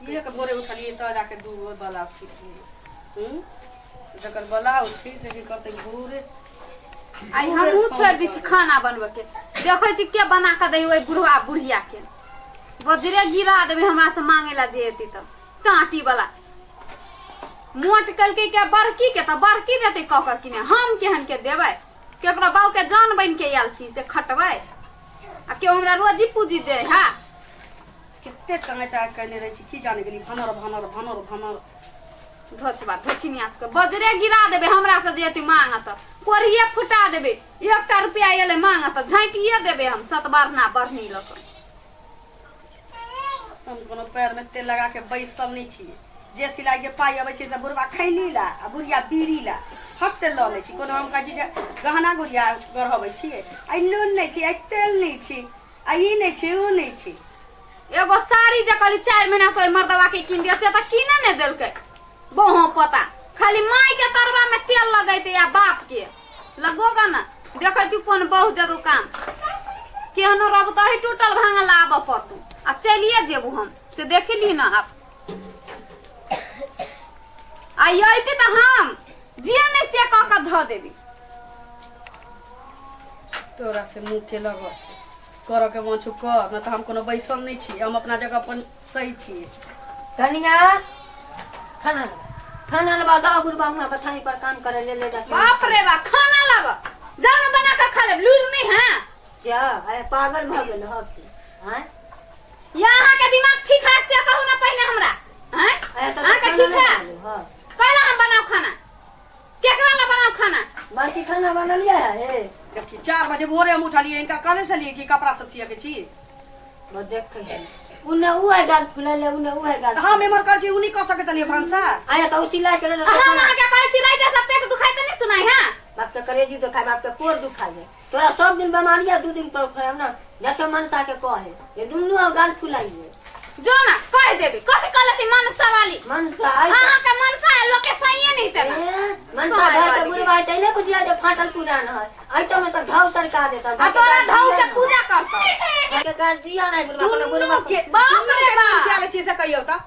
एक भोरे उठलियै तऽ जाके दू गो ब्लाउज सिखलियै। जकर ब्लाउज छी से की करतै भोरे। आइ हमहूँ छोड़ि दै छी खाना बनबऽ के, देखै छी के बना कऽ दै ओहि बुढ़वा बुढ़िया के। बजरे गिरा देबै हमरा से मांगे ला जे एती तऽ टाँटी वाला मोट कलकै के बड़की के तऽ बड़की देतै कऽ कऽ कि नहि, हम केहन के देबै? केकरो बाउ के जान बनि के आयल छी से खटबै आ केओ हमरा रोजी पूजी दे है? कते टाँय टाँय कयने रहै छी, की जाने गेली, भनर भनर भनर भनर। धोछबा धोछिनिया सबके बजरे गिरा देबै हमरा से जे एती मांगत, कोढ़िए फुटा देबै। एकटा रुपया एलै मांगत, झाँटिए देबै हम सतबरना बढ़नी लऽ कऽ। हम कोनो पैर में तेल लगा के बैसल नहीं छियै। जे सिलाई के पाइ अबै छै से बुढ़बा खैनी ला आ बुढ़िया बीड़ी ला हट से लऽ लै छी। कोनो हम कहै छी जे गहना गुड़िया गढ़बै छियै? आइ नून नहि छी, आइ तेल नहि छी, आ ई नहि छी, ओ नहि छी। एगो साड़ी जे कहली 4 महीना से ओहि मर्दवा के कीन दिया, से तऽ कीने नहि देलकै। बहु पता खाली माय के तरवा में तेल लगैते या बाप के लगोगा ना। देखै छी कोन बहु दे दो काम, केहनो रहबो तऽ अही टूटल भांगल आबऽ पड़तौ आ चलिए जेबू हम से देख ली ना। आप आ अयती तऽ हम जे नहि से कऽ कऽ धऽ देबी। तोरा से मुँह के लगत करऽ के मन छौ कर, नहि तऽ हम कोनो बैसल नहि छी, हम अपना जगह अपन सही छियै। कनिया, खाना लगा, खाना लगा दो। बुढ़बा हुआ बथानी पर काम करे ले ले जाके। बाप रे बा, खाना लाब जाओ ना, बना के खा लेब, लूर नहीं है। जा अरे पागल भऽ गेल हो की आँय? या अहाँ के दिमाग ठीक है से कहू ना पहले हमरा। हैं? अरे तऽ अहाँ के खाना ठीक नहि है? बनेलहुँ, हँ। पहले हम बनाओ खाना, केकरा ला बनाओ खाना? बड़की खाना बनलियै है हे? देखी, 4 बजे भोरे हम उठलियै, हिनका कहने छलियै कि कपड़ा सब सियके छी। बस देखै छी, उन्ने उ है गाल फुलैले, उन्ने उ है गाल। तऽ हम एम्हर करै छी, उ नहि कऽ सकैत छलियै भनसा? आया तऽ उ सिलाई के हम अहाँ के कहै छी राति से पेट दुखाइ तऽ नहीं सुनाई है। बाप के करेजी दुखाय, बाप के कोर दुखाय है। तोरा सब दिन बीमारी है, 2 दिन पर खायब ना देखो। मनसा के कहे ये दुनू अब गाल फुलाइए। जो ना कह देबी, कथी कहलती मनसा वाली? मनसा आई अहाँ के मनसा है, लोग के सही नहीं तेना। ए, मनसा समय घर के वाली। बुढ़वा है नहीं बुझिया जे फाटल पुरान है, आई तो में तो ढाव सरका देता। आ तोरा ढाउ के पूजा करतो। के गार्जियन है बुढ़वा, कोनो बुढ़वा दुनू के बाप दुनू रे के नाम बाप। किया लै छी से कहियौ तऽ?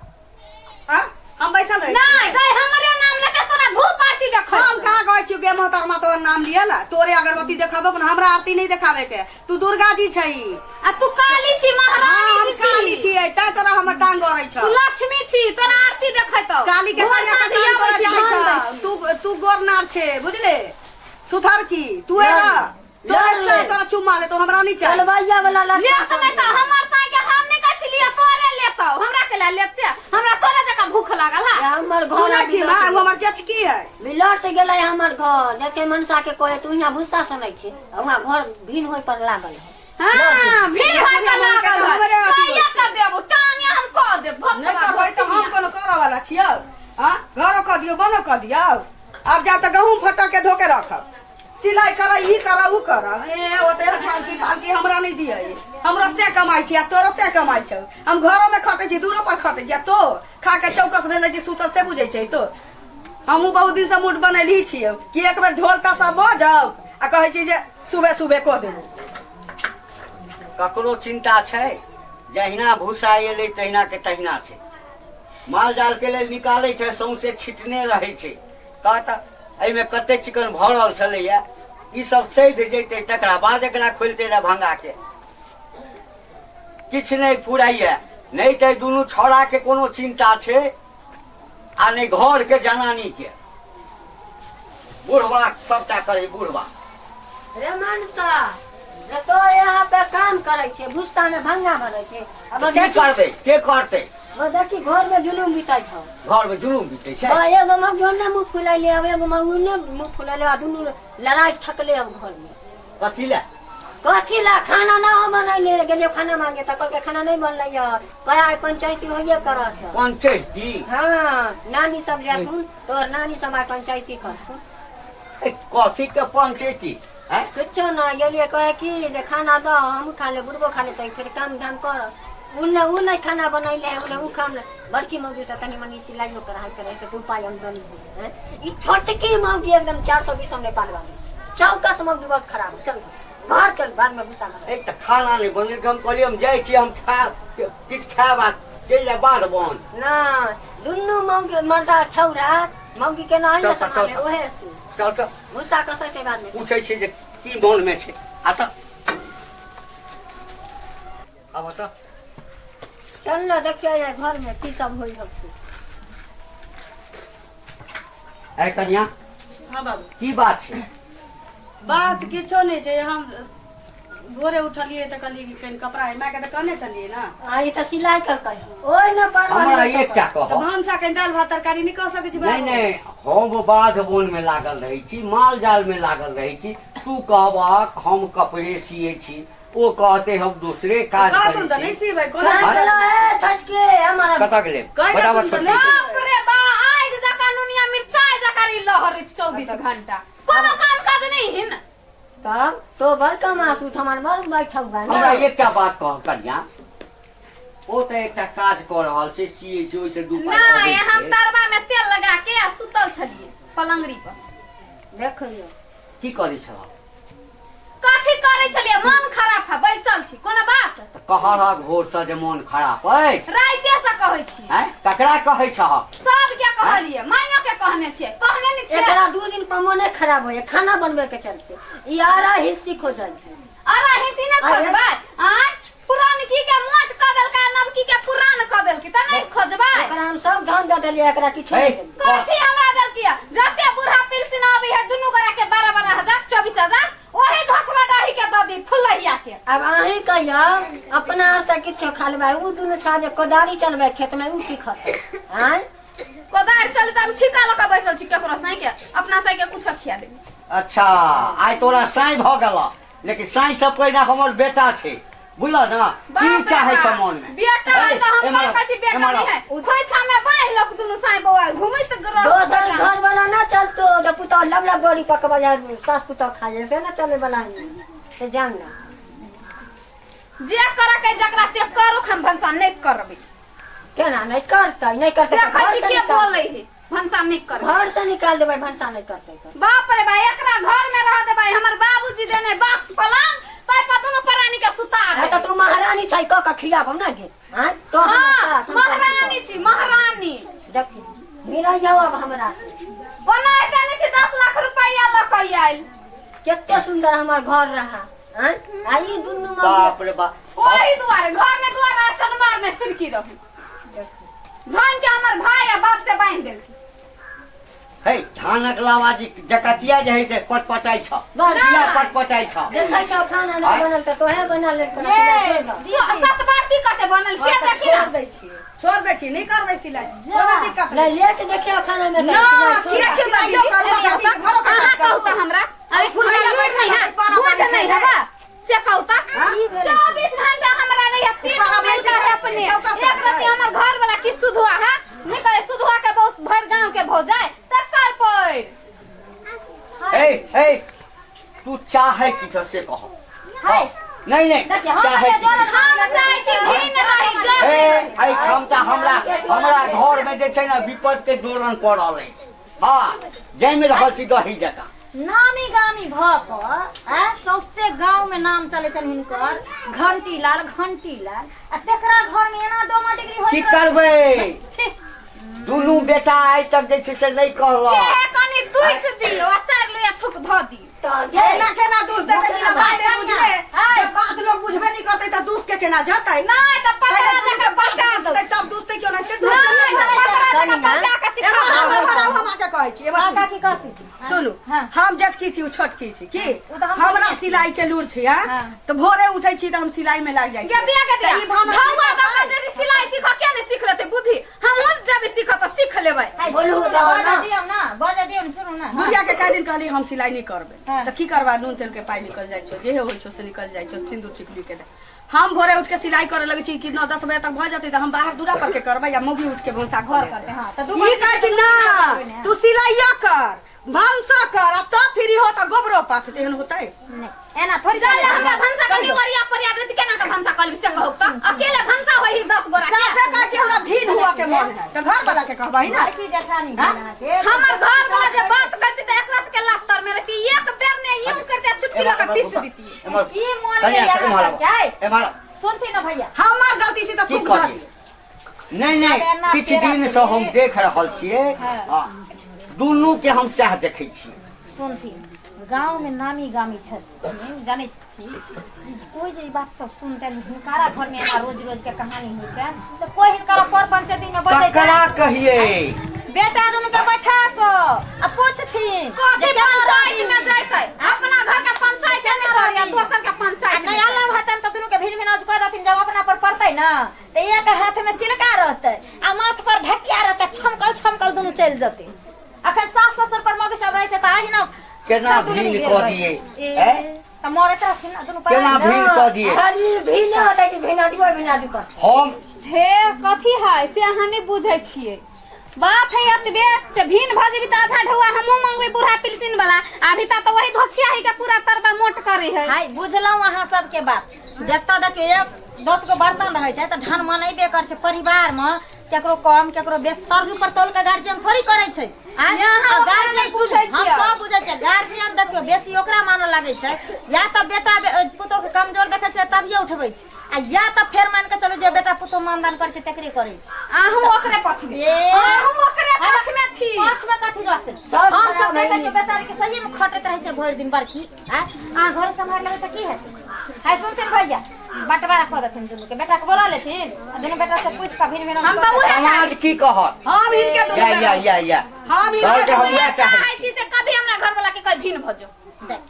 हाँ, हम बैसल रहै छी। नहीं गई, हमरे नाम लेके तोरा धूप आरती देखै। हम कहाँ कहै छियौ गे मोहतरमा तोहर नाम लिअ ला? तोरे अगरबत्ती देखाबो के हमरा आरती नहीं देखाबे के। तू दुर्गा जी छै आ तू काली छी। हाँ, महारानी हम जी काली छी। छियै तैं तोरा हमर टांग गड़ै छौ। तू लक्ष्मी छी, तोरा आरती देखै तो काली के भोर करिया के साँझ टांग आबै तोरा छी, जाइ धान छौ। दै छी। तू गोरनार छै, बुझले सुथर की तू लड़ एरा तोरे लड़ से ले। तोरा चुम्मा ले तो हमरा नहीं चाही। चलबैया वाला लड़का। लेत नहीं तो हमर साई के हम नहीं कहै छी लिअ, तोरे लेतौ, हमरा के ले लेत से हमरा तोरे जकाँ भूख लागल है। हमर घर सुनै छी माँ, ओ हमर जेठकी है। बिलट गेलै हमर घर। देखे मनसा के कहे तू यहाँ भूसा सुनै छी, वहाँ घर भीन होय पर लागल है। हाँ, भीड़ होय के लागल है। हमरे अथी सैया के देबो टांगे हम कह देब। नहि करबै तऽ हम कोनो करऽ वाला छियौ? हाँ, घरो कऽ दियौ, बनो कऽ दियौ। आब जा तऽ गहूँम फटक के धो के रखब, सिलाई कर, ई कर, ऊ कर। ए ओते छालकी फालकी हमरा नहीं दिए। हमरो से कमाई छी आ तोरो से कमाई छौ। हम घरो में खटै छी, दूरो पर खटै छी, आ तो खा के चौकस भेलै जे सुतल से बुझै छै। तो हमहूँ बहुत दिन से मूड बनैली छियौ कि एक बेर ढोल ताशा बजाउ आ कहै छी जे सुबह सुबह कऽ देबो। ककरो चिन्ता छै? जहिना भूसा एलै तहिना के तहिना छै। माल जाल के लेल निकालै छै, सौंसे छिटने रहै छै। कह तऽ, एहिमे कते चिकन भरल छलैया? ई सब सधि जैतै तकरा बाद एकरा खोलितै रह भंगा के। किछु नहि फुराइया। नहि तऽ दुनू छौड़ा के कोनो चिन्ता छै आ नहि घर के जनानी के। बुढ़वा सबटा करै बुढ़वा। रे मनसा रे, तो यहाँ पे काम करै छै, भुस्सा में भंगा भरै छै। अब की देखी करबै, के करतै? अब देखी घर में जुलूम बीतै छौ। घर में जुलूम बीतै छै। हाँ, एगो मौगी ने मुँह फुलैले, अब एगो मौगी ने मुँह फुलैले, आ दुनू लड़ाई थकले अब घर में। कथी लए? कथी ला? खाना ना हम बनैले गेलियो खाना मांगे तऽ कहलकै खाना नहीं बनलै है। कया आइ पंचायती होइए करत है। पंचायती? हाँ, नानी सब जाथुन, तोहर नानी सब आइ पंचायती करथुन। ए, कथी के पंचायती हैं? किछो ना, गेलियै कहे कि जे खाना दऽ, हमहूँ खा लेब, बुढ़बो खा लेतै, फेर काम धाम कर। उ ने उ नहि खाना बनैले है, उ ने उ खाना। बड़की मौगी तऽ तनी मनी सिलाइयो कढ़ाइ करै छै, दू पाइ आमदनी होइ है। ई छोटकी मौगी एकदम 420 हम नेपाल वाली चौकस मौगी बहुत खराब। चल घर चल, बाद में गुस्सा कर। ए तऽ खाना नहि बनेलकै, हम कहलियै हम जाइ छी, हम खा किछु खायब आ चलि जाय बाध बन। ना दुनू मौगी मर्दा छौरा मौगी के ना चल, चल, चल। ओहे से चल तऽ भूसा कसै छै बाद में। पूछै छियै जे की मोन मे छै। आ तऽ आब तऽ चल ना देखियो ये घर में की सब होइ हक। ऐ कनिया। हाँ बाबू। की बात छै? बात किछो नहि छै। हम भोरे उठलियै तऽ कहलियै कि कनि कपड़ा है, मायके तऽ कहने छलियै ने। आ ई तऽ सिलाई करतै ओहि ने पर। हमरा एकटा तऽ कह। भनसा कनि दालि भात तरकारी नहि कऽ सकै छी नहि बाबू? नहि, हम बाध बन मे लागल रहै छी, माल जाल मे लागल रहै छी। तू कहबहक हम कपड़े सिए छी, ओ कहते हम दोसरे काज कहथुन करै तऽ नहि छी। सिबै कोना। कहाँ गेलो ए छटके हमारा? कतऽ गेलै? कहि बराबर देथुन तऽ छोटकी। नहि। बाप रे बा, आगि जकाँ नुनिया मिरचाइ जकाँ ई लहरै 24 घंटा, कोनो काम काज नहि हिन। तब तो बड़ कमासू हमार बड़ बैठक बा। हमरा एकटा बात कह कनिया, ओ तऽ एकटा काज कऽ रहल छै, सिए छै, ओहिसँ दू पाइ नहि अबै हम छै। तरबा में तेल लगा के आ सुतल छलियै पलंगरी पर। देखियो की करै छह? कथी करै छलियै, मन खराब है बैसल छी, कोनो बात? तऽ कहलक भोरसँ जे मोन खराब अछि। राइते से कहै छी। आँय, ककरा कहै छह? सबके कहलियै, माइयो के कहने छियै, कहने नहि छियै। एकरा 2 दिन पर मोने खराब हो जाए खाना बनबे के चलते, ई आरा हिस्सी खोजल है। अरे हिसी ने खोजबै? आँय, पुरानकी के मोट कऽ देलकै, नवकी के पुरान कऽ देलकै, तऽ नहि खोजबै? एकरा हम सब धन दे देलियै, एकरा किछो हे, नहि देलियै। कथी हमरा देलकी है? जते बूढ़ा पिलसिन आबै है दुनू गोरा के 12-12 हजार 24 हजार ओही धोछवा दाढ़ी के दऽ दी फुलैया के। आब अहीं कहियौ, अपना आर तऽ किछो खा लेबै, उ दुनू छा जे कोदारी चलबै खेत में, उ की खतै आँय? कोदारि चले तऽ हम ठीका लऽ कऽ बैसल छी केकरो साँइ के, अपना साँइ के कुछो खिया देबै। अच्छा, आइ तोरा साँइ भऽ गेल, लेकिन साँइ से पहिने हमर बेटा छै, बुझल ने? की बाप रे चाहै छ बाप। मन मे? बेटा है तऽ हम एम्हर आउ, कहै छी बेटा एम्हर नहीं आउ। है, खोइछा में बान्हि लोक दुनू साँइ बौआ घुमैत दोसर रह। घर वाला ना चलतो जब पुतौह लब लब गड़ी पकबै जा सास पुतौह खा जाए से ना चले वाला है से जान ना। जे करऽ के जकरा से करू, हम भनसा नहि करबै। केना नहि करतै? नहि करतै तऽ देखै घर छी से के निकाल बोलै है भनसा नहि करबै। घर से निकाल देबै, भनसा नहि करतै तऽ। बाप रे बा, एकरा घर में रह देबै, हमर बाबूजी देने बास पलंग ताहि पर दुनू प्राणी के सुता आ देबै। तऽ तू महारानी छै, कऽ कऽ खियाबौ ना गे आँय तो हमर हाँ सास, हम कऽ महारानी छी महारानी। देखी मिलै जाओ अब हमरा। ओना एते नहि छै, 10 लाख रुपैआ लऽ कऽ आयल। कते सुंदर हमर घर रहा आँय, आ ई दुनू मौगी बाप रे बाप। ओही दुआरे घर ने दुआरे सनमार में सिरकी रहू, धन के हमर भाई आ बाप से बांधि देलखिन। हे, धानक लावा जी जकतिया जे है से पटपटाइ छ। बड़ किया पटपटाइ छ? देखै छौ खाना नहि बनल तऽ तोहे बना लेल कोना सिलाई छोड़ि दऽ। सत बाती कते बनल से हाँ, तऽ देखी ना। छोड़ दै छियै, छोड़ दै छियै, नहि करबै सिलाई, कोनो दिक्कत नहि नहि। लेट देखियौ खाना में तऽ ना, सिलाई छोड़ि किया दऽ। सिलाइयो करू, अपना चीज घरो के अहाँ काज कहू करू। तऽ हमरा अरे फुलैया फुलैया बैठल नहीं है है, पारा दूध पानी नहीं खाइ है से कहू तऽ हाँ? 24 घंटा हमरा नहीं है, तीन पारा मिलता बैठल है अपने चौका से एक रति हमर घर वाला की सुधुआ है नहीं कहे सुधुआ के बहुत भर गांव के भौ जाए तकर पैर। हे हे, तू चाहे की छ से कह। हाँ, नहीं नहीं, देखिए, हम चाहे जे की छ? हम चाहे छी भिन्न रही जर हे, नहीं रही। एहिठाम तऽ हमरा हमरा घर मे जे छै ने विपद के जोड़न पड़ल अछि। हाँ, जामि रहल छी दही जकाँ। नामी गामी भऽ कऽ आँय सौंसे गाँव में नाम चलै छनि हिनकर घंटी लाल घंटी लाल, आ तेकरा घर में एना डोमा डिग्री की होइत करबै? छी। दुनू बेटा आइ तक जे छै से नहि कहलक। सेहे कनि दुइस दियौ आ चारि लोया थूक धऽ दियौ। तऽ गे केना केना दूस देतै बिना बाते बुझले? हाय। जब बात लोग बुझबे नहीं करते तऽ दूस के केना जतै? नहि तऽ पतरा जकाँ पलटा दौ। तब दूसते क्यों नहीं? नहि तऽ पतरा जकाँ पलटा कऽ सिखा एम्हर आउ, दौ। एम्हर आउ, हम अहाँके कहै छी, एम्हर हाँ, सुनू। काकी कहती। सुनू। हाँ। हम जेठकी छी, ओ छोटकी छी की। ओ तऽ हम हमरा सिलाई के लूर छै, हाँ? हाँ। तऽ भोरे उठै छी तऽ हम सिलाई में लागि जाइ छी। गदिया गदिया तऽ ई भानस धौआ नहि दऽ कऽ करतै? यदि सिलाई सीख के नहि सीख लेतै बुद्धि, हमहूँ जब सीखब तऽ सीख लेबै। बोलू तऽ बजा ना। दियौ ना, बजा दियौ ने, सुनू ना। हाँ। बुढ़िया के कए दिन कहली हम सिलाई नहीं करबै। हाँ। तऽ की करबा, नून तेल के पाइ निकल जाइ छौ, जेहे होइ छौ से निकल जाइ छौ, सिन्दूर टिकली के दे। हम भोरे उठ के सिलाई करे लगै छी कि 9-10 बजे तक भऽ जेतै तऽ हम बाहर दूरा पर के करबै या मौगी उठ के भनसा घर करतै, हाँ, तऽ दू ई कहै छी ना, तू सिलाइयो कर, भनसो कर, आ तब फ्री हो तऽ गोबरो पाथ, तेहन होतै? नहि, एना थोड़ी चल चलै। हमरा भनसा कनि ओरिया परिया देती, केना के भनसा कऽ लेबी से कहू तऽ? अकेले भनसा होई 10 गोरा के? साफे कहै छी हमरा भीन हुआ के मन है तऽ घर वाला के कहबै ना। बड़की जेठानी भेल अहाँके। हमर घर वाला जे बात करती तऽ एकरा सबके लात तर में रहती, एक बेर ने यूं करते चुटकी लऽ कऽ पीस देती। एम्हर की मोन कनिया में से एम्हर अहाँ आउ। सबके, आइ? एम्हर आउ। सुनती ना भैया। हमर गलती छै तऽ की थूक धऽ कहलियै? दियौ। नहि नहि, एना किछु फेरा दिन से हम फेरी। देख रहल छियै। हाँ। हँ, दुनू के हम सएह देखै छियै। सुनथिन, गाँव में नामी गामी छथिन, जानै छी, कोइ जे ई बात सब सुनतनि, हिनकारा घर में एना रोज रोज के कहानी होइ छनि, तऽ कोइ हिनकारा पर पंचायती में बजै ककरा छनि? कहियै? बेटा दुनू के बैठा कऽ आ पूछथिन कथी जे केना पंचायत रहबी? में जैतै? अपना घर के पंचायत नहीं करैया, दोसर के आ पंचायत नहि अलग हेतनि तऽ दुनू के भिन भिनाउज कऽ देथिन। जब अपना पर पड़तै ने तऽ एक हाथ में चिलका रहतै आ माथ पर ढकिया रहतै, छमकल छमकल दुनू चलि जेतै। अखन सास ससुर पर मौगी सब रहै छै तऽ अहिना केना सब दुनू भिन भेल कऽ रहै दियै? छै। ए, ऐं? तऽ मरैत रहथिन ने दुनू केना प्राणी। भिन कऽ दियै? खाली भीने होतै कि भिना दियो, भिना दियो करतै। हम हे, कथी है से अहाँ नहि बुझै छियै। बात है एतबे से भिन भऽ जेबी तऽ आधा ढौआ हमहूँ मंगबै बूढ़ा पिलसिन वाला। अभी तक तऽ वही धोछिया ही के पूरा तरबा मोट करे है। हाय, बुझलहुँ अहाँ सबके बात। जतऽ देखियौ एक 10 गो बर्तन रहै छै तऽ ढन मनेबे करै छै। परिवारमे केकरो कम केकरो बेस, तर्जू पर तौल के गार्जियन थोड़ी करै छै। आँय? यहाँ आ ओकरा गार्जियन नहि बुझै हम छियै। सब बुझै छियै। गार्जियन देखियौ बेसी ओकरा मानऽ लागै छै, या तऽ बेटा पुतोह के कमजोर देखै छै तभिए उठबै छै, आ या तऽ फेर मानि कऽ चलू जे बेटा पुतोह मानदान करै छै तकरे करै छै। अहूँ ओकरे पक्ष में, ए। अहूँ ओकरे पक्ष में छी। पक्ष में कथी रहतै? सब हम सब खराब देखै है। छियै बेचारी के सही में खटैत रहै छै भरि दिन बड़की। आँय, अहाँ घरे सम्हारि लेबै तऽ की हेतै? हाय, सुनथिन भैया, बंटवारा कऽ देथिन दुनू के। बेटा के बोला लेथिन आ दुनू बेटा से पूछि कऽ भिन भिन। हम तऽ उहे समाज की कहत? हम हिनके दुनू या या या या हम हिनके कहलकै हम दुनू उएह चाहै चाहै छी से कभी हमरा घर वाला के कहीं भिन भऽ जाओ। देख,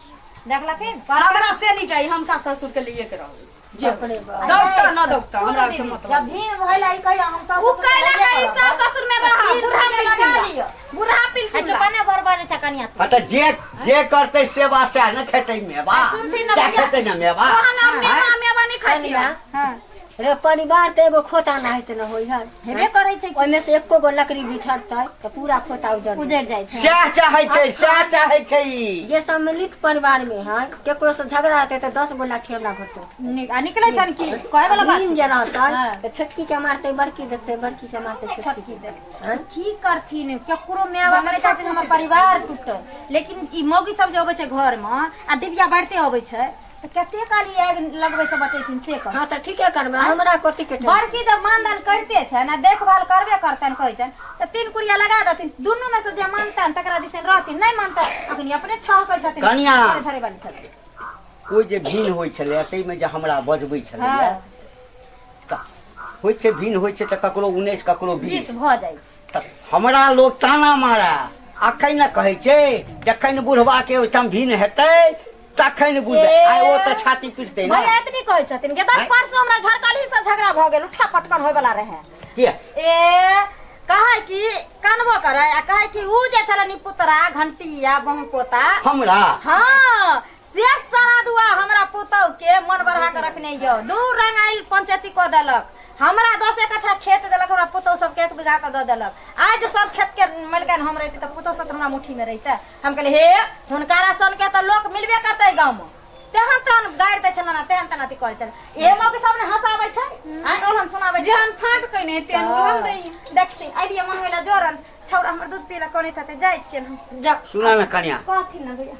देखलखिन? हमरा से नहीं चाहिए, हम सास ससुर के लिए के रहब। जे बाप रे बाप। दौगता न दौगता, हमरा से मतलब। जब भीड़ भइल ई कहियो हम सास उ कैला के ई सास ससुर में रह बूढ़ा पिलसिन, बूढ़ा पिलसिन। चुपने भर बजे छै कनिया। हँ तऽ जे जे करतै सेवा सएह ने खेतै मेवा। सुनथिन ने सएह भैया। खेतै ने मेवा। तहन आब मेवा आँय? मेवा नहीं खाइ छियै। हां, रे, परिवार तऽ एगो खोता ना हेतै ने होइ है। हेबे करै छै कि। ओहिमे से एको गो लकड़ी बिछड़तै तऽ पूरा खोता उजड़ जेतै। उजड़ जाइ छै। सएह चाहै छै, सएह चाहै छै ई। जे सम्मिलित परिवार में है, केकरो से झगड़ा हेतै तऽ 10 गो लाठी हमरा घर से आ निकलै छन की कहै वाला बात भिन छै। जे रहतै हाँ। तऽ छोटकी के मारतै बड़की देखतै, बड़की के मारतै छोटकी छोटकी देखतै। हाँ? की करथिन? केकरो माय बाप नहि चाहै छै जे हमर परिवार टूटै, लेकिन ई मौगी सब जे अबै छै घर मे आ डिबिया बारिते अबै छै तऽ कते काल ई आगि लगबै से बचेथिन से कह। हाँ, तऽ ठीके करबै, हमरा कथी के टेंशन? बड़की जब मानदान करिते छनि आ देखभाल करबे करतनि कहै छनि तऽ 3 कुड़िया लगा देथिन दुनू मे से, जे मानतनि तकरा दिसन रहथिन, नहि मानतनि अखनी अपने छहकै छथिन। कनिया। धरे वाली छथिन। कोइ जे भिन होइ छलैए ताहिमे जे हमरा बजबै छलैए हाँ। तऽ होइ छै भिन होइ छै तऽ ककरो 19 ककरो 20 20 भऽ जाइ छै। तऽ हमरा लोक ताना मारा। अखन ने कहै छै जखन बुढ़वा के ओहिठाम भिन हेतै तखन बुझबै। ए। आइ ओ तऽ छाती पिटतै ने। भैया एतनी कहै छथिन कि आँय? परसों हमरा झरकलही से झगड़ा भऽ गेल, उठा पटकन होय वाला रहै। किया? ए, कहै कि कानबो करै आ कहै कि उ जे छलै निपुतरा घंटिया बहु पोता हमरा। हाँ, से सारा दुआ हमरा पुतहु के मन बढ़ा के रखने यौ, दू रंग आयल पंचायती कऽ देलक। हमरा 10 कट्ठा खेत देलक, हमरा पुतहु सबके 1 बीघा के दऽ देलक। आज सब खेत के मलिकान हम रहिते तऽ पुतहु सब तऽ हमरा मुट्ठी में रहिते। हम कहलियै, हे, हुनकारा सन के तऽ लोक मिलबे करतै गाँव में। तेहन तेहन गारि दै छलै ने, तेहन तेहन अथी करै छलै। ए मौगी सब ने हँसाबै छै, आँय, ओहन सुनाबै छै। जेहन फाट कने तेहन ओहन दै। देखथिन, अलियै मनबै लए जोरन छौड़ा हमर दूध पियै लए कनैत हेतै, जाइ छियनि हम। जा। सुना ने कनिया। कहथिन ने भैया।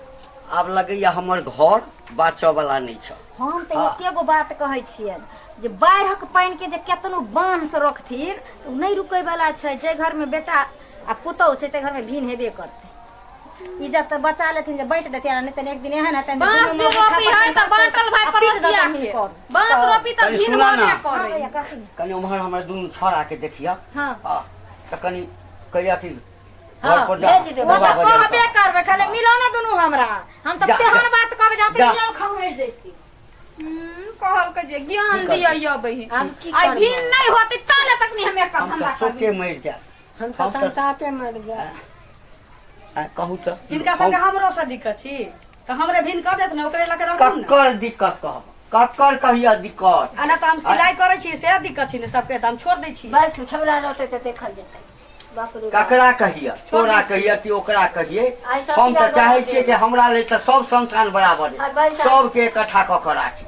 आब लगैया हमर घर बाँचऽ वाला नहि छ। हम तऽ हाँ। एके गो बात कहै छियनि जे बाढ़िक पानि के जे केतनो बान्ह से रखथिन तऽ ओ नहि रुकै वाला छै। जाहि घरमे बेटा आ पुतहु छै ताहि घरमे भिन हेबे करतै। इज्जत तऽ बचा लेथिन जे बाँटि देथिन, आ नहि तऽ एक दिन एहन हेतनि जे बांस दुनू जे मौगी रोपी थप्पड़ है तऽ बांटल भाई आ पीट पड़ोसिया देतनि के हिनकर। बांस रोपी तऽ कनि भिन सुना होबे ना। हाँ करे। भैया, कहथिन। कनि उम्हर हमरा दुनू छौड़ा के देखिया। हाँ। हाँ, तऽ कनि कहिया कि हाँ, घर पर जा। भेज देबै। ओ दवा तऽ बजार कहबे पर। करबै, खाली मिलो ने दुनू हमरा, हम तऽ जा, तेहन जा। बात कहबै जे हम तऽ जा। ज्ञान खंघरि जैती। कहल के जे ज्ञान की करबै? दिअ यबै। आब की आई करबै? भिन नहीं होती ताले तक नहीं हम एक हम धंधा तऽ शोके करबै। मरि जायब। हम तऽ हम तऽ संतापे मर जायब। आ, कहू तऽ हिनका सबके हमरो से दिक्कत छी तऽ हमरे भिन कऽ देत ने, ओकरे लऽ के रहतौ ने। ककर दिक्कत कहब? ककर कहिया दिक्कत? आ नहि तऽ हम सिलाइ करै छी से दिक्कत छी ने सबके, तऽ हम छोड़ दै छी। बैठू, छौड़ा रहतै तऽ देखल जेतै। बाप रे बाप। ककरा कहिया? तोरा कहिया कि ओकरा कहिए? आइ सब हम तऽ किया चाहै गलत छियै कि हमरा लेल तऽ सब संतान बराबर आइ है, बैठ। सबके इकट्ठा कऽ कऽ राखी।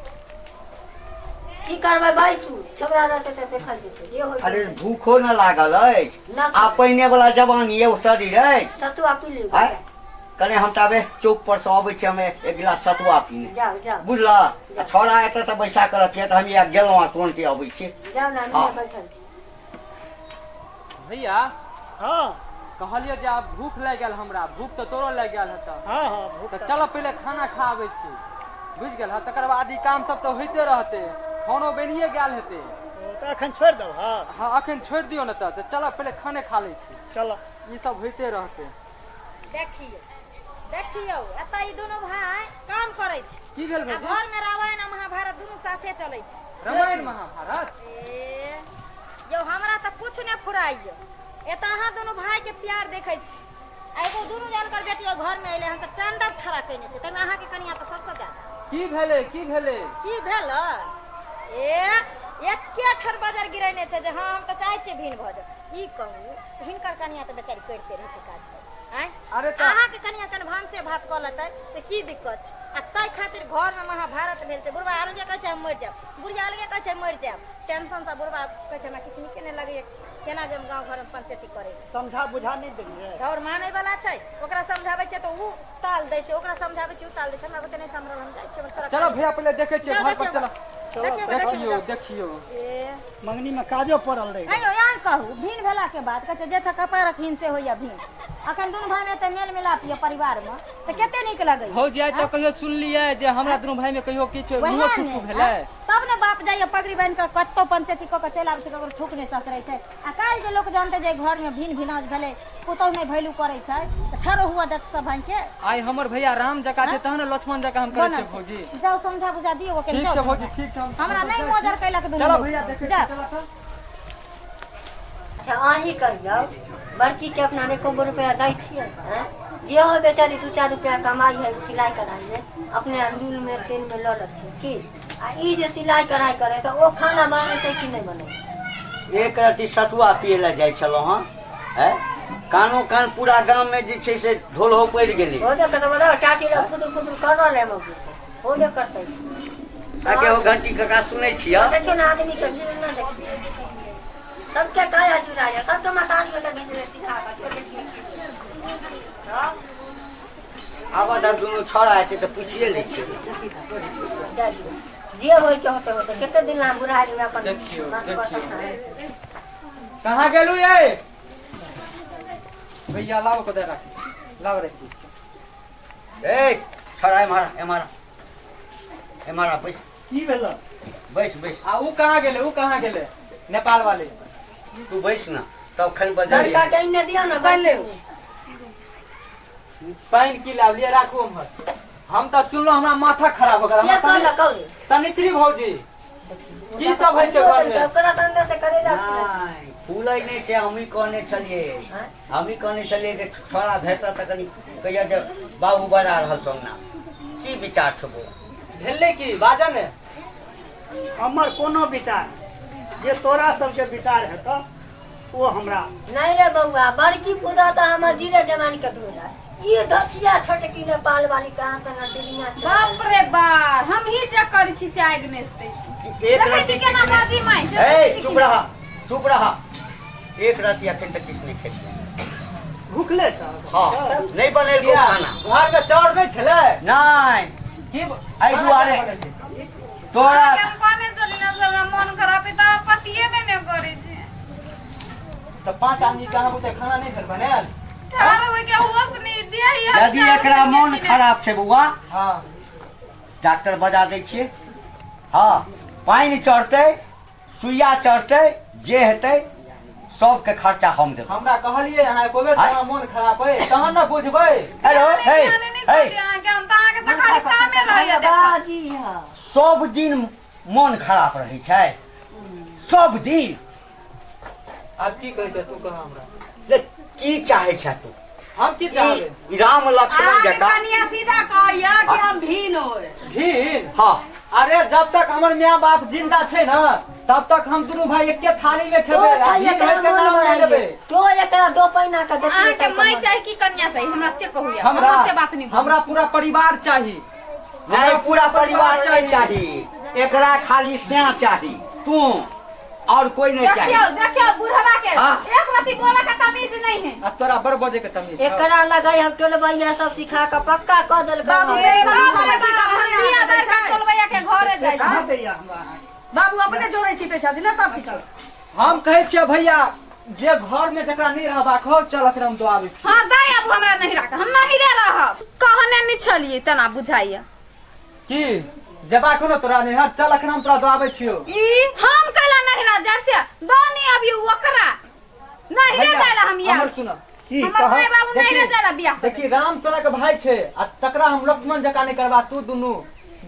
की करबै? बैठू, छौड़ा रहतै तऽ देखल जेतै जे होइ। अरे, भूखो न लागल अछि। ना। आ पहिने वाला जवानी एगो शरीर अछि। सतुआ पी लियौ। आँय? कने हम ताबे चौक पर से अबै छी, हमे एक गिलास सतुआ पीने। जाउ जाउ। बुझल? आ छौड़ा एतऽ तऽ बैसा कऽ रखिए तऽ हम इएह गेलहुँ आ तुरन्ते अबै छी। जाउ ने। हाँ। हम बैठल छी। भैया। हाँ। कहलियो जे आब भूख लागि गेल हमरा, भूख तऽ तोरो लागि गेल हेतऽ। हाँ हाँ, भूख तऽ चल पहिले खाना खा आबै छी, बुझि गेल। तकर बाद ई काम सब तऽ होइते रहतै, खानो बनिए गेल हेतै। तऽ अखन छोड़ि देब? हाँ। हाँ, अखन छोड़ि दियौ ने। तऽ चल पहिले खाने खा लै छी। चल। ई सब होइते रहतै। देखियौ देखियौ, एतऽ ई दुनू भाय काम करै छै। की भेल आ भौजी? घर में रामायण आ महाभारत दुनू साथे चलै छै। रामायण महाभारत? ए यौ, हमरा तऽ कुछ नहि फुराइयो। एतऽ अहाँ दुनू भाय के प्यार देखै छी आ एगो दुनू जानकर बेटी घर में एलै हन तऽ टेंडर खड़ा कयने छै। ताहिमे अहाँके कनिया तऽ सबसँ ज्यादा। की भेलै, की भेलै? की भेल? ए एके ठर बजर गिरेने छै जे हाँ, हम तऽ चाहै छियै भिन भऽ जाउ। ई कहू, हिनकर कनिया तऽ बेचारी करिते रहै छै काज पर, आँय? अरे तऽ अहाँके कनिया कनि भानसे भात कऽ लेतै तऽ की दिक्कत छै? आ ताहि खातिर घरमे महाभारत भेल छै। बुढ़बा अलगे कहै छै हम मरि जायब, बुढ़िया अलगे कहै छै हम मरि जायब। टेंशनसँ बुढ़बा कहै छै हमरा किछु नीके नहि लगैए, केना जे हम गाँव घरमे पंचायती करै। समझा बुझा नहि देलियै? और मानै वाला छै? ओकरा समझाबै छियै तऽ उ ताल दै छै, ओकरा समझाबै छियै उ ताल दै छै। हमरा बुते नहि सम्हरल, हम जाइ छियै सड़क। चलो भैया, पहिले देखै छियै जाउ। घर पर। देखियौ। चलो। देखियौ। देखियौ देखियौ। ए मंगनी में काजो पड़ल रहे। आइयो यहाँ कहू, भिन भेला के बाद कहै छै जे छै कपारक हिन से होइया भिन। अखन दुनू भाय मे एते मेल मिलाप ये परिवार मे तऽ कते नीक लगैया। भौजी, आइ तक कहियो सुनलियै जे हमरा दुनू भाई में कहियो किछु वएह मुँहो ने, थुथु भेलै? तब ने बाप जाइया पगड़ी बान्हि कऽ कतौ पंचायती कऽ कऽ चलि आबै छै, ककरो थूक नहि ससरै छै। आ काल्हि जे लोक जानतै जे घर मे भिन भिनाज भेलै, पुतहु नहि भैलू करै छै, तऽ ठरो हुआ देत सब भाई के। आइ हमर भैया राम जकाँ छै तहन ने लक्ष्मण जकाँ हम करै बनल छियै। छै। भौजी। जाउ, समझा बुझा दियौ ओकरा। ठीक जाउ। छै भौजी, ठीक छै। हमरा नहि मोजर कैलक दुनू चलो लोक। भैया, देखै जाउ। छियै, चलो तऽ। अच्छा, अहीं कहियौ, बड़कीके अपना एको गो रुपैआ दै छियै? आँय, जे हो बेचारी दू चारि रुपैआ कमाइ है सिलाइ कढ़ाइमे, अपने नूनमे तेलमे लऽ लै छियै की? आ ई जे सिलाइ कढ़ाइ करे तऽ ओ खाना बनै छै कि नहि बनै? एक रति सतुआ पियै लए जाइ छलहुँ हँ, हैं कानो कान पूरा गाममे जे छै से ढोल हो पड़ि गेलै। होबे करतै बोलो, टाटी लग फुदुर फुदुर कर रहल है मौगी से, होबे करतै। ताकि ओ घंटी काका सुनै छियै। देखियौ ने, आदमीके भीड़ नहि देखियौ, सबके काया जुड़ा है, सबके मतारी वाला भेजले सीधा कऽ देखियौ। आब तक दुनू छौड़ा हेतै तऽ पुछिए लै छियै। जाय दियौ, जे होय के होते होते। कते दिन ला बुढ़ारी में अपन देखियौ, बात देखियौ। बता। कहाँ गेलू ये भैया? लाओ को दे राखी, लाओ राखी। ए छौड़ा, एम्हर एम्हर एम्हर आ, बैस। की भेल? बैस बैस। आ ऊ कहाँ गेलै, ऊ कहाँ गेलै नेपाल वाले? तू बैस ने, तब खन बजारी। लड़का के इन्ने दियौ ने। पहिले। पानि की लाब लिअ, राखू उम्हर। हम तऽ सुनलहुँ, हमरा माथा खराब हो गेल। के हमरा कहलक कहू? शनिचरी भौजी, की सब होइ छै घरमे? ओकरा तऽ अंदर से करेजा फूलै। नहि, फूलै नहि छै। हमही कहने छलियै। आँय? हमही कहने छलियै जे छौड़ा भेटत तऽ कनि कहिया जे बाबू बजा रहल छौ अंगना। की विचार छौ बौआ? भेलै की, बाजऽ ने। हमर कोनो विचार नहि। जे तोरा सबके विचार हेतऽ ओ हमरा। नहीं रे बउआ, बड़की पूरा तऽ हमर जीरे जवान के दूध है। ई धचिया छोटकी नेपाल वाली कहाँ से नटिनिया चल? बाप रे बाप, हम ही जे करै छी से आगि नहि दै छी। एक देखै रत्ती छी केना किछु नहि- बाजी माय से ए सुनै छी चुप कि रह, चुप रह। एक राति अखन तक किछु नहि खेलियै। भूखले छह? हँ, नहि बनेलको किया? खाना। घर में चाउर नहि छलै? नहि। की एहि दुआरे तोरा अहाँके हम कहने चली ने से हमरा मन खराब है तऽ पतिये मे नहि करै छी। तऽ पांच आदमी के अहाँ बुते खाना नहि भेल बनायल? ठाढ़ होय के होश नहि दिया। यदि एकरा मोन खराब छै बौआ, हँ, डॉक्टर बजा दै छियै। हँ, पानि चढ़तै, सुइया चढ़तै, जे हेतै सबके खर्चा हम देबै। हमरा कहलियै अहाँ एको बेर आँय? हमरा मोन खराब अइ तहन ने बुझबै। हेलो, हे हे। अहाँके हम तऽ अहाँके तऽ खाली कामे रहैया देखल। बाजी हँ। सब दिन मोन खराब रहै छै, सब दिन। आब की कहै छै, तू कह हमरा। ले, की चाहै छै तू? हम की चाहबै? ई राम लक्ष्मण अहाँके जकाँ कनिया सीधा कहैया कि हम भीन होय। भीन? हँ। अरे, जब तक हमर माय बाप जिंदा छै ने तब तक हम दुनू भाई एके थाली में तो खेबै आ छै भीन एकरा होइके मन नाम नहि बढ़ाइए। लेबै। तो एकरा दो पैना के देखिए। अहाँके माय चाही कि कन्या चाही, हमरा से कहू या। हमरा हम ओते बात नहि बुझै हमरा छी। पूरा परिवार चाही। नहि, पूरा परिवार नहि चाही एकरा, खाली सैं चाही तू, और कोई नहीं चाही। देखियौ देखियौ बुढ़वा के। हाँ। एक रति बोले के तमीज नहीं है। आ तोरा बड़ बजे के तमीज छौ। एकरा लगै हम टोलबैया सब सिखा के पक्का कऽ देलकै। बाबू हन। पेंशन बाप उठाबै रे छी तऽ बाप, अपने हम बिया हाथ दै बड़का छै। टोलबैया के घरे जाइ छी। कहाँ दैया हमरा अहाँके? बाबू अपने जोड़ै छी पैसा ने सब किछु। हम कहै छियै भैया, जे घर में जकरा नहीं रहबाक हो चल अखन हम दो आबै छी। हाँ दे आबू हमरा नहीं राख हम नहीं रे रहब कहने नहीं छलिए तना बुझाइए की जेबाक हो ने तोरा नैहर चल अखन हम तोरा दो आबै छियौ ई हम कैला नहीं रह जाब से दो नहीं अभी ओकरा नहीं रे भैया, जाए हम यार हमर सुन की हमर कह माय बाबू नहीं रे जाए बियाह करे। देखी राम सनक भाई छै आ तकरा हम लक्ष्मण जकाँ नहीं करबा तू दुनू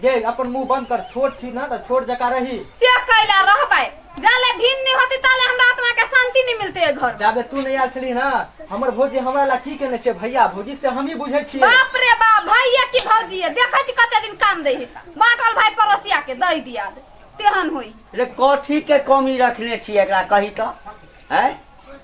गे अपन मुंह बंद कर छोट छी ना तऽ छोट जकाँ रही से कैला रहबै जाले भिन्न नहीं होती ताले हमरा आत्मा के शांति नहीं मिलते है घर में। जाबे तू नहीं आयल छली ना हमर भौजी हमरा ला की केने छै भैया भौजी से हमही बुझै छियै बाप रे बाप भैया की भौजी है देखै छी कते दिन काम दै है बाटल भाई पड़ोसिया के दै दिया दे तेहन होई रे कथी के कमी रखने छी एकरा कही तऽ हैं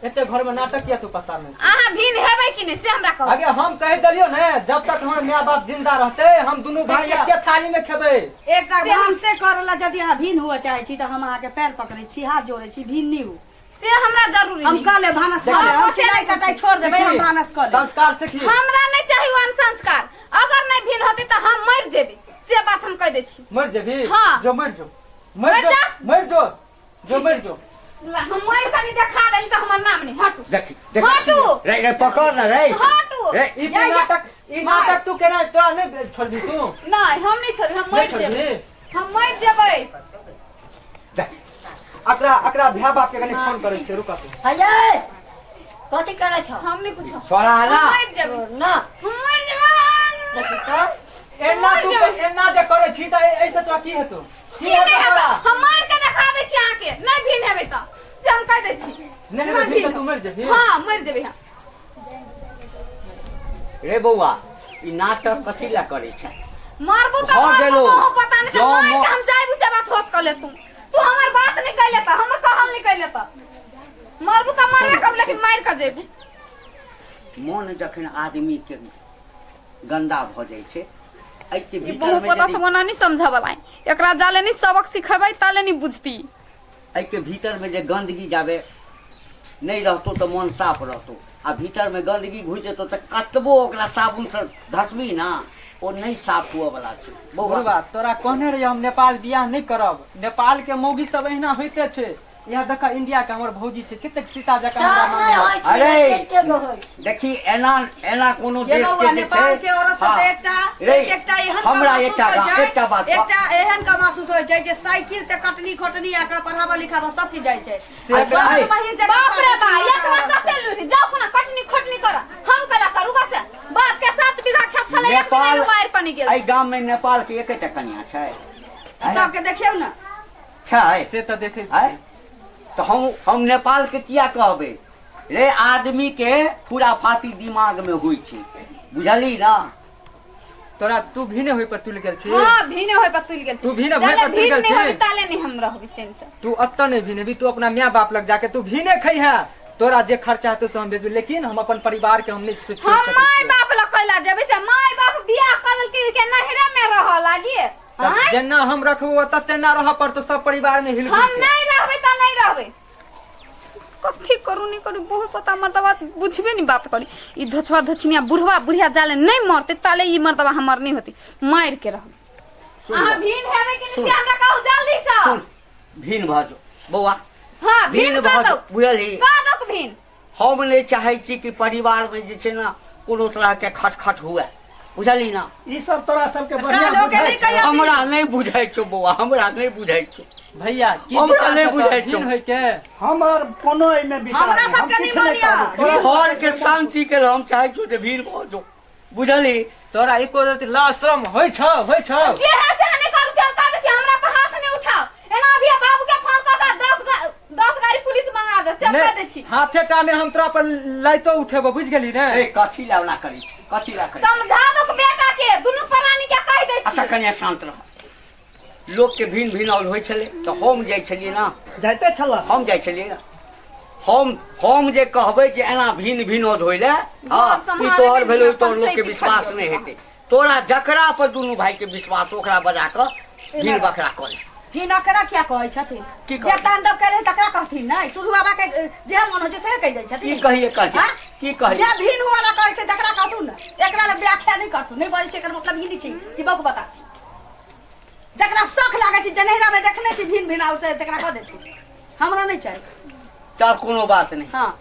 एते घर में नाटक किया तू पसारने छी? अहाँ भिन्न हेबै कि नहि से हमरा कहू आगे हम कहि देलियो ने जब तक हमर माय बाप जिंदा रहते हम दुनू भाई देखियौ। एके थाली में खेबै एकटा से हम- भानसे करऽ ला यदि अहाँ भिन्न हुअ चाहै छी तऽ हम अहाँके पैर पकड़ै छी हाथ जोड़ै छी भिन्न नहि हु से हमरा जरूरी हम नहि। कऽ लेब भानस कऽ लेब हम सिलाई कटाई छोड़ देबै हम सीखी, भानस कऽ लेब संस्कार सीखी हमरा नहि चाही ओहन संस्कार अगर नहि भिन्न होतै तऽ हम मरि जेबै से बात हम कहि दै छी मर जेबी हाँ। जो मर जो मर मर जो जा। मर जो जो मर जो ला, हम मरि कनि देखा देली तऽ हमर नाम नहि हटू देखी देखी हटू। रे रे पकड़ ना रे हटू। रे ई तू नाटक ई नाटक तू केना तोरा नहि छोड़बी तू नहि हम नहि छोड़बै हम नहि मरि छोड़बी जेबै हम मरि जेबै देख अकरा अकरा भाय बाप के कनि फोन करै छियै रुक तू हैये कथी करै छौ हम नहि पूछब छोड़ा ना हम मरि जेबै ना हम मरि जेबै देखी तऽ एना तू एना जे करै छी तऽ एहिसँ तोरा की हेतौ की नहि हेतौ हम मारि के देखा दै छी अहाँके नहि भिन्न हेबै तऽ से हम कहि दै छी नहि हेबै भिन्न तऽ तू मरि जेबही हँ मरि जेबै हम रे बौआ ई नाटक कथी लए करै छै मारबू तऽ भऽ मारबू गेलौ। तोहूँ पता नहि छै जँ मारि के हम जायबू से बात होश कऽ ले तू तू हमर बात नहि कैले तऽ हमर कहल नहि कैले तऽ मारबू तऽ मारबे करब लेकिन मारि कऽ जेबू मन जखन आदमी के गन्दा भऽ जाइ छै एहिके ई भीतर बहुत मे पता यदि से ओना नहीं समझावला है एकरा जाले नहीं सबक सिखेबै ताले नहीं बुझती एहिके भीतर मे जे गन्दगी जाबे नहि रहतौ तऽ मन साफ रहतौ आ भीतर मे गन्दगी घुसि जेतौ तऽ कतबो ओकरा साबुन से घसबी ना ओ नहि साफ हुअ वाला छै बौआ बुढ़वा तोरा कहने रहियै हम नेपाल बियाह नहि करब नेपाल के मौगी सब एहिना होइते छै यहाँ देख इंडिया के हमर भौजी छै कतेक सीता जकाँ हमरा सब नहि मानैया। होइ छै अरे! एके गो होइ छै देखी एना एना कोनो ये देश बौआ के जे नेपाल छै के औरत सब हाँ। एकटा रे, एक एकटा एहन हमरा कमासुत एकटा होइ छै, एकटा बात कह। एकटा एहन कमासुत होइ छै जे साइकिल से कटनी खोटनी आ के पढ़ाबा लिखाबा सब किछु जाइ छै से आ एकरा- बड़ महिष जकाँ बाप रे बा पागल एकरा छै। तऽ से लूरि जाउ खुना कटनी खोटनी कर हम कला करू से बाप के 7 बीघा खेत छलै एक नेपाल बीघा वायर पानी गेल एहि गाम में नेपाल के एकेटा कन्या छै सबके देखियौ ने छै से तऽ देखै आँय? छियै तऽ हम नेपाल के किया कहबै रे आदमी के खुराफाती दिमाग में होइ छै बुझली ना तोरा तू भी नहि होय पर तुलि गेल छी हां भीने होय पर तुलि गेल छी तू भीने होय जाले पर तुलि भीन गेल नहि छी? होबे ताले नहीं हम रहबै चैन से तू अतऽ नहि भिनेबी तू अपना माय बाप लग जाके तू भीने खैहे तोरा जे खर्चा हेतौ से हम भेजबी लेकिन हम अपन परिवार के हम नहि छोड़ि हम सकै माय छियै। बाप लग कैला जेबै से माय बाप बियाह कर देलकै के नहिरे में रहऽ लागी तब आँय? जेना हम रखबो ओतऽ तेना रहऽ पड़तौ सब परिवार में हिल हम नहीं रहबै तऽ नहीं रहबै कथी करू नहीं करू बहुत पता मर्दबा बुझबे नहीं बात करी ई धछवा धछनिया बुढ़वा बुढ़िया जाले नहीं मरते ताले ई मर्दबा हमर नहीं होती मार के रह सुन अहाँ बौआ, भीन हेबै कि नहीं सुन। से हमरा कहू जल्दी से सुन भिन भऽ जो बौआ हाँ भीन भिन कऽ भऽ दौ जो बुझलही कऽ दौ भीन हम नहि चाहै छी कि परिवार में जे छै ने कोनो तरह के खटखट हुए बुझली ना ई सब तोरा सबके बढ़िया काल्हो के बुझाइ नहि छौ। कहिया हमरा नहि बुझाइ छौ बौआ हमरा नहि बुझाइ छौ भैया की हमरा विचार नहि छौ तोहर? बुझाइ छौ। भिन्न होइके हमर कोनो एहिमे विचार हमरा नहि, हम सबके किछु नहि निमन यऽ। कहबै। तोरा घर के शांति के लेल हम चाहै छौ जे भीड़ भऽ जो बुझली तोरा एको रति लाज शरम होइ छौ होइ छौ जे है से नहीं करू से हम कह दै छी हमरा पर हाथ नहीं उठाओ एना अभी बाबू के फोन कऽ कऽ 10 गाड़ी पुलिस मंगा दे से हम कह दै छी हाथे टा ने हम तोरा पर लाइतो उठेबो बुझि गेली ने ए कथी ला ओना करै छी कथी ला करै छी? समझा दो के बेटा के दुनू प्राणी के कह दै अच्छा छी कनिया शांत रह लोक के भिन्न भिन्न और होइ छलै तऽ हम जाइ छलियै ना जाइते छल हम जाइ छलियै ना हम जे कहबै जे एना भिन्न भिन्न होय लए हँ घर ई सम्हारे तोहर के भेलौ लिए ई तोहर लोकके पंचायती विश्वास खड़ी नहि होतौ। हेतै तोरा जकरा पर दुनू भाई के विश्वास ओकरा बजा कऽ भिन्न बकरा कऽ ले हिनकरा किया कहै छथिन की जे कहै? तांडव केले तकरा कहथिन नहि सुधु बाबा के जे मन होइ छै से कहि दै छथिन की कहिए कहिए हाँ? की कहिए जे भिन्न हुआ ला कहै छै तकरा कहथुन ने एकरा लग व्याख्या नहि करथुन नहि बजै छै एकर मतलब ई नहि छै कि बक बता छी जकरा शौक लागै छै जनहिरा मे देखने छी भिन्न भिन्न आउर तकरा कह देथुन हमरा नहि चाही चल कोनो बात नहीं। हाँ,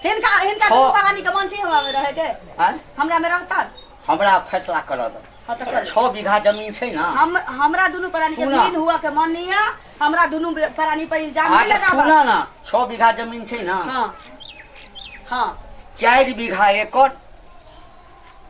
हिनका हिनका दुनू प्राणी के मन छै हमरा में रहे के? आँय? हमरा में रहता? हमरा फैसला कर दो। हाँ, तऽ कर। 6 बीघा जमीन छै ना। हम हमरा दुनू प्राणी के सुना। लीन हुआ के मन नहीं है, हमरा दुनू प्राणी पर इल्जाम हाँ, नहीं तऽ लगाबा। सुना ना, 6 बीघा जमीन छै ना। हाँ हाँ। 4 बीघा एकड़।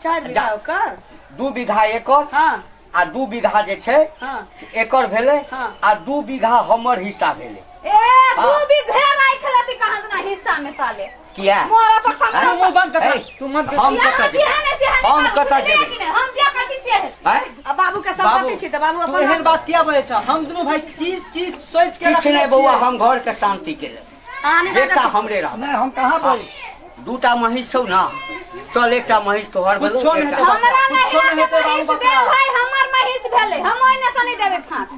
4 बीघा ओकर? 2 बीघा एकड़। हाँ। आ 2 बीघा जे छै, हाँ। एकड़ भेलै। हाँ। आ 2 बीघा हमर हिस्सा भेलै। ए, 2 बीघा राखि लेती कहाँ ना हिस्सा में ताले। किया? मोरा पर कमरा तू मुंह बंद कर, ए, तू मत कर। हम यहाँ कतऽ से जेबै? है, से है, हम निकाल, कतऽ बुझलियै जेबै? कि नहि? हम जे कहै छी से हेतै। आँय? आ बाबू के सम्पत्ति बाबू, छै तऽ बाबू तू अपन एहन बात किया बजै छह? हम दुनू भाई की की सोच के किछु रखने नहि बौआ, छियै? हम घर के शांति के लेल। अहाँ नहि बेटा बाजब। हमरे रहबै। नहि, हम कहाँ बोल? 2टा महींस छौ ना, चल एकटा महींस तोहर भेलौ, कुछो नहि एकटा हेतै। हमरा कुछो नहिरा नहि के हेतै बाबू महींस बकरा। देल भाई, हमर महींस भेलै, हम ओहिने से नहि देबै फाँक,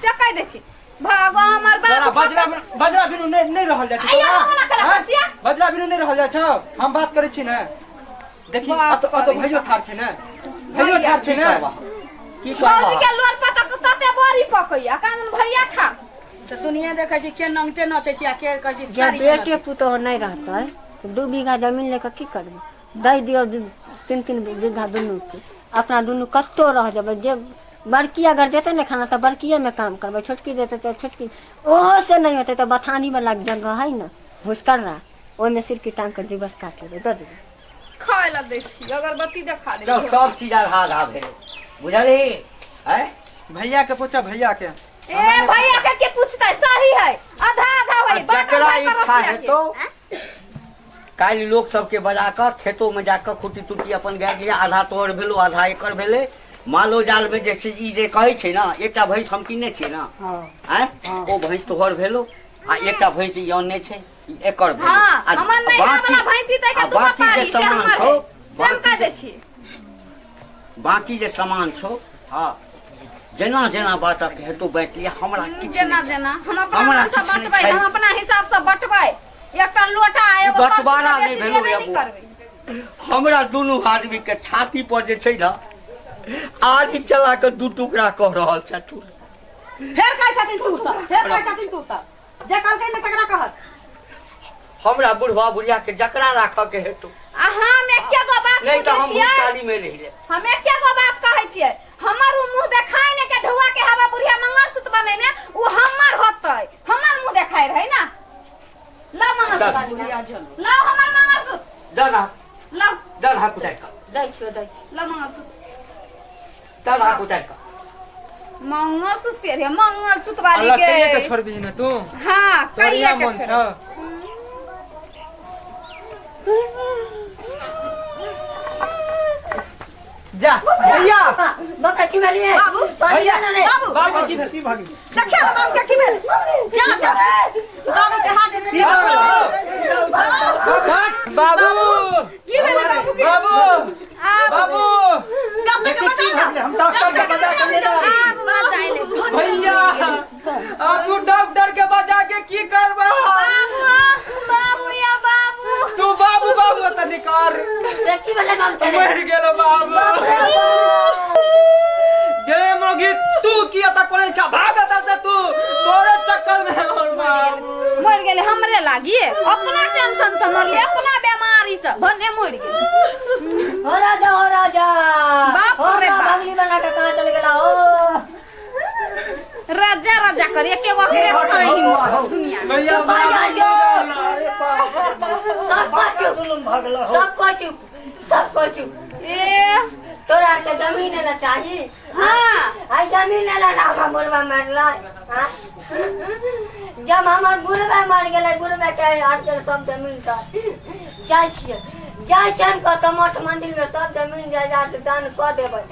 से कहि दै छी। भगवान हमर तोरा बाबू बजरा बजरा बिनु नहि नहि रहल जाइ छै अइयो तोरा। हम ना कला आँय? छियै। बजरा बिनु नहि रहल जाइ छौ। हम बात करै छी ने, देखी बाप अत अत रे। भैयो ठाढ़ छै ने, भैयो ठाढ़ छै की ने। करबह? की भौजी करबह? के लोर पतक तते बड़ी पकैया कानून भैया ठाढ़। तऽ दुनिया देखै छै के नंगटे नचै छै आ के कहै छै जब साड़ी के बेटे नचै छै। पुतोह नहीं रहता है तो 2 बीघा जमीन लेकर की करबै? दै दियौ 3-3 बीघा दुनू के, अपना दुनू कतौ रह जेबै। जे बड़की अगर देतै ने खाना तऽ बड़किए में काम करबै, छोटकी देतै तऽ छोटकी, ओहो से नहीं होतै तऽ बथानी वाला जगह है ना भुसकर्रा, ओहिमे सिरकी टांग के दिवस काट लेबै, दऽ देबै। खाय ला दै छी, अगरबत्ती देखा दै चल छी। सब चीज आधा आधा भेलै, बुझलही? आँय? भैया के पूछा, भैया के। ए भैया के के पूछतै? सही है, आधा आधा आ होई। जकरा इच्छा हेतौ काल्हि लोक सबके बजा कऽ खेतो में जाकऽ खुट्टी तुट्टी अपन गाय लिअ, आधा तोहर भेलौ आधा एकर भेलै। मालो जाल में जे छै ई जे कहै छै ना, एकटा भैंस हम किनने छियै ना, आँय, ओ भैंस तोहर भेलौ आ एकटा भैंस ई अनने छै, ई एकर भेलौ। हाँ, आ हमर नैहरा बाकी वाला भैंसी तै के आ दूगो बाकी जे पारी से सामान हमर छौ, है। से हम बाकी कह दै जे छी। बाकी जे सामान छौ, हाँ, जेना जेना बाटक हेतौ बाँटि लिअ, हमरा किछु जेना नहि। जेना हम अपना हमरा मन से किछु नहि बँटबै, छै। हम अपना हिसाब से बँटबै। एकटा लोटा आ एगो बँटवारा करछुल नहि बेसी भेलौ देबे या नहि बौआ। करबै। हमरा दुनू आदमी के छाती पर जे छै ना आरी चला के 2 टुकड़ा कऽ रहल छथुन। फेर कहै छथिन तू सब, फेर कहै छथिन तू सब, जे कहलकै ने तकरा कहत। हमरा बुढ़वा बुढ़िया के जकरा राखऽ के हेतौ। आ हम एके गो बात नहि तऽ बुझै हम छियै। भुसकाली में रहि लेब। हम एके गो बात कहै छियै, हमर उ मुँह देखाय ने के ढुआ के हवा बुढ़िया मंगलसूत्र बनेने उ हमर होतै, हमर मुँह देखाय रहै ना। लाउ मंगलसूत्र, दऽ। बुढ़िया जन। लाउ हमर मंगलसूत्र। दऽ ना। लाउ। दऽ हाथ उतारि कऽ। दै छियौ, दै छियौ। लाउ मंगलसूत्र। दऽ हाथ उतारि कऽ। मंगलसूत्र पेरे मंगलसूत्र वाली अल्लाह के। कहिए के छोड़बही ने तू? हाँ, तोहर कहिए इएह के मन छोड़बै। छौ? जा भैया। बाबा की भेलियै? बाबू, भैया, बाबू, बाबू की भेल? की भऽ गेल? देखियौ ने बाबू के की भेल? जा जा, बाबू के हाथ दे। बाबू, की भेल बाबू के? बाबू, आब बाबू, डॉक्टर के बजा ना। हम डॉक्टर के बजा के ले जाबै। आब बजाय ले। भैया, आब तू डॉक्टर के बजा के की करबा? बाबू, बाबू या बाबू। तू बाबू बाबू तऽ निकार। की भेलै बाबू के? मरि गेलो बाबू। गे मोगी, तू किया तऽ कोने छा? भाग एतऽ से तू, तोरे चक्कर में हमर बाबू मरि गेलै। हमरे लागिए अपना टेंशन से मरले, अपना बीमारी से भने मरि गेलै। हो राजा, हो राजा। बाप हो रे ना, बाप। बगली बना के कहाँ चल गेला हो? राजा राजा कर एके गो के साही मर दुनिया में। भैया, भैया, बाबू जो। अरे बाप रे बाप। सब को चुप, जुलुम भऽ गेलौ। सब को चुप, सब को चुप। ए तोरा के जमीन ला चाही? हाँ। आई जमीन ला ना हमरा बुढ़वा मरलै। हाँ? जब हमर बुढ़वा मर गेलै, बुढ़वा के आर के सब जमीन का जाइ छियै, जाइ छियै हम कतौ मठ मंदिर में सब जमीन जायदाद दान कऽ देबै,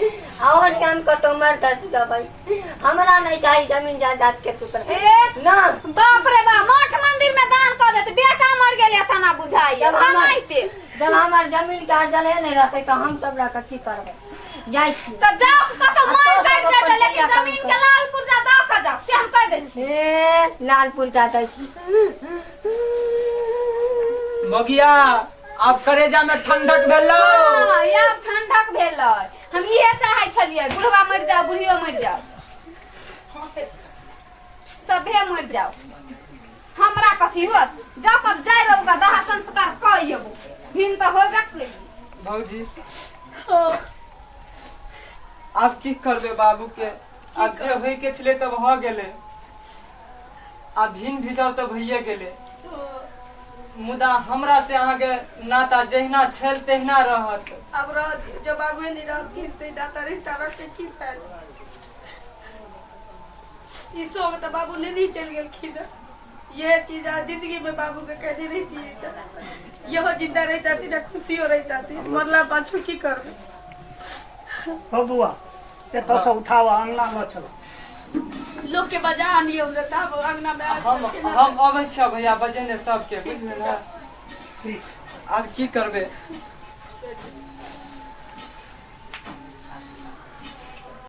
और हम कतौ मर धस देबै। हमरा नहीं चाही जमीन जायदाद के टुकड़ा। ए ना। बाप रे बाप, मठ मंदिर में दान कऽ देते, बेटा मर गेलै तना बुझाइए। जब हमर कमाइते। जब हमर जमीन के अरजले नहीं रहतै तऽ हम सब लऽ कऽ की करबै? जाइ छी। तऽ जाओ कतौ आ मर तो कटि सब जेतै, अपन लेकिन क्रिया कर्म जमीन कर। के लाल पुर्जा दऽ कऽ जाओ, से हम कहि दै छी। हे लाल पुर्जा दै छी। मोगिया, आब करेजा में ठंडक भेलौ। हाँ, आब ठंडक भेलै। हम इहे चाहै छलियै, बुढ़वा मरि जाओ, बुढ़ियो मरि जाओ, सभे मरि जाओ। हमरा कथी होत जा सब जाय रहू दाह संस्कार कऽ अयबो भिन तऽ होबे करी। भौजी आब की करबै बाबू के आब जे होय के छलै तऽ भऽ गेलै आ भिन भिजल तऽ भइए गेलै मुदा हमरा से अहाँके नाता जहिना छल तहिना रहत। आब रह दियौ, जब बाबुए नहीं रहलखिन तऽ नाता रिश्ता रख के की फायदा। ई सब तऽ बाबू लेने चलि गेलखिन। ये चीज आज जिंदगी में बाबू के कहने रहती तऽ इहो जिंदा रहिता ना खुशियो रहिता। मरला पाछू की करबै? हो बुआ, एतऽसँ उठाओ, अङ्गना लऽ चलो। लोग के बजा आनियो तब अंगना में आज हम अबै छियै भैया बजेने सबके, बुझलियै ने? ठीक। आब की करबै?